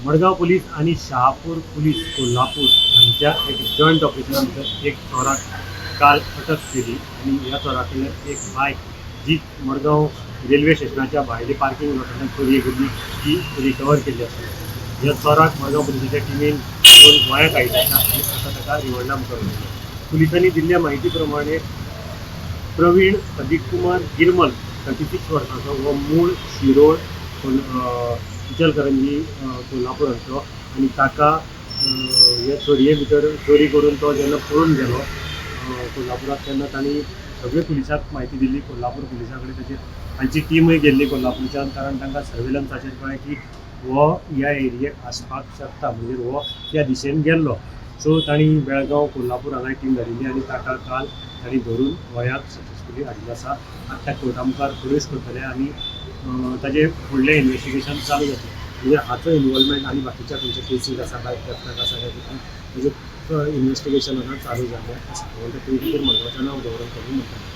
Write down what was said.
Madgaon police आनी Shahapur police Kolhapur हांच्या एक जॉयंट ऑपरेशना भितर एक चोराक काल अटक केली आनी ह्या चोरा कडल्यान एक बायक जी मडगांव रेल्वे स्टेशनाच्या भायले पार्किंग लॉटांतल्यान चोरयेक गेल्ली ती रिकवर केल्ली आसा. ह्या चोराक मडगांव पुलिसाच्या टिमीन घेवन गोंयांत आयिल्लो आसा आनी आतां ताका रिवणा मुखार व्हेल्लो. पुलिसांनी दिल्ल्या म्हायती प्रमाणे प्रवीण सदीक कुमार गिरमल, 36 वर्सांचो, हो मूळ शिरोळ, इचलकरंजी, कोल्हापूर हांगचो आनी ताका हे चोरये भितर चोरी करून तो जेन्ना पळून गेलो कोल्हापुराक, तेन्ना तांणी सगळे पुलिसांक म्हायती दिली. कोल्हापूर पुलिसां कडेन ताची तांची टिमूय गेल्ली कोल्हापूरच्यान, कारण तांकां सर्वेलन्साचेर कळ्ळें की हो ह्या एरियेक आसपाक शकता, म्हणजे हो त्या दिशेन गेल्लो. सो तांणी बेळगांव, कोल्हापूर हांगा टीम धाडिल्ली आनी ताका काल तांणी धरून गोंयांत सक्सेसफुली हाडिल्लो आसा. आतां त्या कोर्टा मुखार प्रोड्यूस करतले आनी ताजें फुडलें इन्वेस्टिगेशन चालू जातलें. म्हणजे हाचो इन्वॉल्वमेंट आनी बाकीच्या खंयच्या केसीक आसा, बायक थेफ्टाक आसा काय कितें, ताजें इन्वेस्टिगेशन आतां चालू जाल्लें आसा. म्हणटा पयलीं मडगांवच्या नांव दवरून कमी म्हणटा.